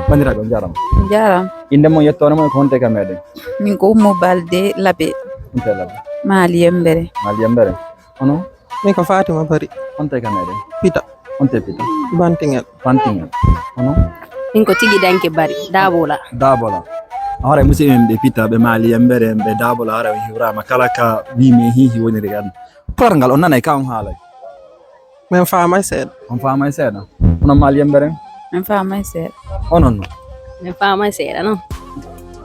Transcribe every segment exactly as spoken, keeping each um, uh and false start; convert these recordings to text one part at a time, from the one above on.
Banndiraaɓe, on njaaraama. On njaaraama. Innde mon, yettoore mon, ko honto e ka meɗen? Min ko Ummu Balde Labe. Honto e Labe? Maali Yembere. Maali Yembere. Onon? Min ko Fatima Bari. Honto e ka meɗen? Pita. Honto e Pita? Bantingel. Bantingel. Onon? Min ko Tigi Danke Bari, Dabola. Dabola. Hoore musidɓe men ɓe Pita, ɓe Maali Yembere, ɓe Dabola, hoore on hiwraama. Kala ka wiimi e hihi woniri en. Pular ngal, on nanay ka on haalay? Min faamay seeɗa. On faamay seeɗa? Onon Maali Yembere? Min faamay seeɗa. Onon no? Min faamay seeɗa, non.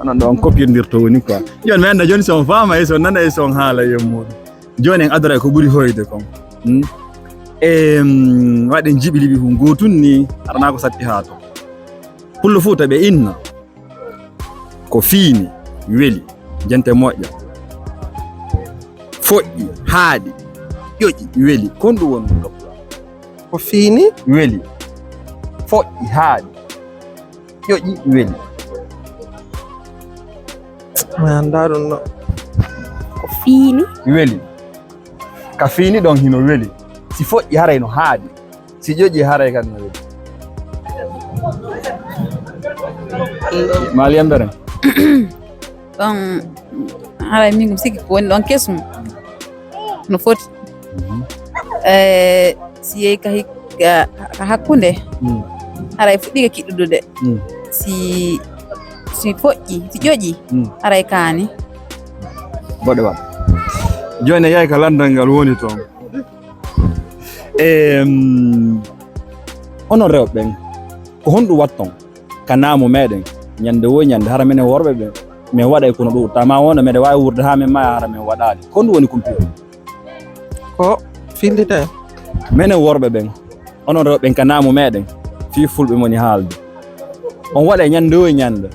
Onon ɗo on kopirdirto woni quoi. Jooni mi annda jooni so on faamay, so on nanay, so on haalay e muɗum. Jooni en adoray ko ɓuri hoyde kon. Hmm? Em, waɗen jiɓi liɓi hun gootun ni, aranaa ko satti haa to. Pullo Fuuta ɓe inna. Ko fiini, weli, jente moƴƴa. Foƴƴi, haaɗi, ƴoƴi, weli. Kon ɗum woni ɗum ɗo? Ko fiini? Weli. Foƴƴi, haaɗi, ƴoƴi, weli. Mi anndaa ɗum ɗo. Ko fiini? Weli. Ka fiini ɗon hino weli. Si foƴƴi haray no haaɗi. Si ƴoƴi haray kadi no weli. Maali Yembere. Ɗon haray min ko mi sikki ko woni ɗon kesum. No foti. Mhm. Eh, si yehi ka hik-, ka, ka hakkunde. Mm. Haray fuɗɗii ka kiɗɗudude. Mm. Si, si foƴƴi, si ƴoƴi, mm, haray kaani. Boɗewal. Jooni yahi ka landal ngal woni toon. Em, onon rewɓe ɓen, ko honɗum watton ka naamu meɗen? Ñande wo ñande, hara menen worɓe ɓen, min waɗay kono ɗum. Tama wonno meɗen waawi wuurde haa min maaya, hara min waɗaali. Ko honɗum woni kumpiyo? Ko fillita en. Menen worɓe ɓen, onon rewɓe ɓen ka naamu meɗen, fii fulɓe moni haalde. On waɗay ñande wo ñande.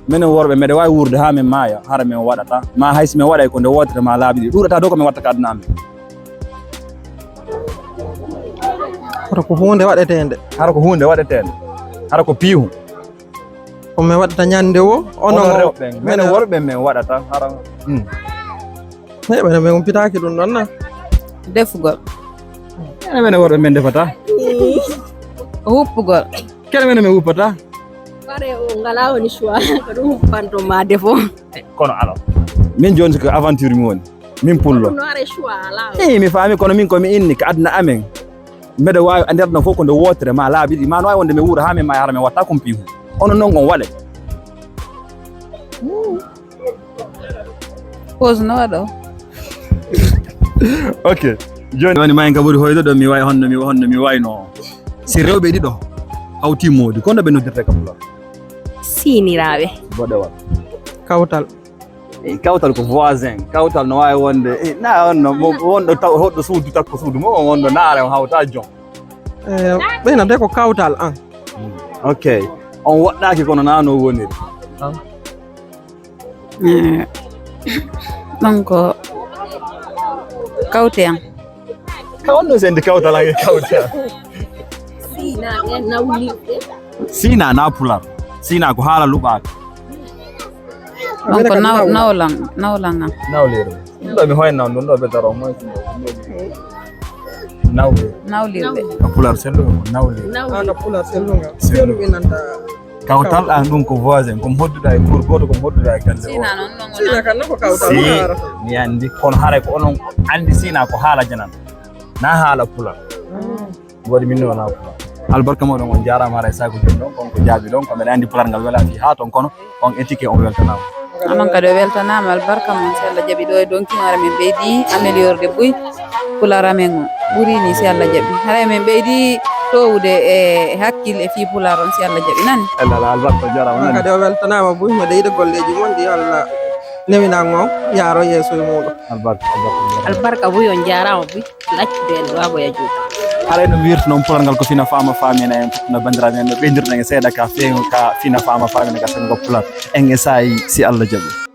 Menen worɓe, meɗen waawi wuurde haa min maaya, hara min waɗata. Ma hay si min waɗay ko nde wootere ma laabi ɗiɗi. Ɗuuɗata dow ko min watta ka aduna amen. Hara ko huunde waɗeteende. Hara ko huunde waɗeteende. Hara ko piihu. Ko min waɗata ñande wo, onon rewɓe, menen worɓe min waɗata. Hara. Hmm. Hey, menen min umpitaaki ɗum ɗon na. Defugol. Menen, menen worɓe min defata. Ko huppugol. Kene menen min huppata. Pare o ngala woni choix. Ko ɗum huppanto ma defo. Kono alors, min jooni ko aventure mi woni. Min pullo. No are choix ala. Eh, mi faami, kono min ko mi inni ka aduna amen. Mbeɗa waawi nder ɗon fof ko nde wootere ma laabi ɗiɗi. Ma no waawi wonde mi wuura haa min maaya hara min watta kumpiihu. Onon non on waɗe. Pause no waɗo. Ok. Jooni woni ma en ka ɓuri hoyde ɗo mi wayi honno mi, honno mi wayno. Si rewɓe ɗiɗo hawti moodi, ko no ɓe noddirta ka Pulaar? Siiniraaɓe. Boɗewal. Kawtal. Eh, kawtal ko voisin. Kawtal no waawi wonde, eh, na on no, mo, wonɗo taw, hoɗɗo suudu takko suudu mo, on wonɗo naare on hawta jom. Eh, ɓeyna de ko kawtal an. Mm. Ok. On woɗɗaaki kono na no woniri. An. Eh, ɗon ko kawte an. Ka on ɗo sendi kawtal an e kawte an. Sina e nawlirde. Sina na Pulaar. Sina ko haala luɓaaka. Ɗon ko naw-, nawlan, nawlan an. Nawlirde. Ɗum ɗo mi hoynan ɗum ɗo ɓe daro moy. Nawlirde. Nawlirde. Ka Pulaar selluɗo ko nawlirde. Nawlirde. Ah, ka Pulaar selluɗo. Selluɗo. Selluɗo ɓe nanta. Kawtal an ɗum ko voisin, ko mo hodduɗa e cour gooto, ko mo hodduɗa e galle. Sina noon, noon wona. Sina kan noon ko kawtal. Si, mi anndi, kono haray ko onon anndi Sina ko haala janan. Na haala Pulaar. Mm. Waɗi min noon haala Pulaar. Albarka mooɗon, on jaaraama haray sago jooni ɗon, kon ko jaabi ɗon, ko mbeɗa anndi Pulaar ngal wela fii haa ton, kono on etike, on weltanaama. Onon kadi o weltanaama, albarka mon, si Allah jaɓi ɗo e Donkin, hara min ɓeydi améliorde buy Pulaar amen o. Ɓuri ni, si Allah jaɓi. Hara min ɓeydi towude e, e hakkil e fii Pulaar on, si Allah jaɓi, nani? Allah, Allah, albarka, jaaraama, nani? Kadi o weltanaama buy, mbeɗa yiɗa golleeji mon ɗi, Allah newina mo, yaaro yeeso e muuɗum. Albarka, albarka, albarka. Albarka buy, on jaaraama buy. Laccude en ɗo Aboya Diop. Haray no mbiyirta noon, Pulaar ngal ko fina faama faamina en, no banndiraaɓe en no ɓeydirɗen e seeɗa ka feeñu ka fina faama faamina ka fengo Pulaar. En e saa'i si Allah jaɓi.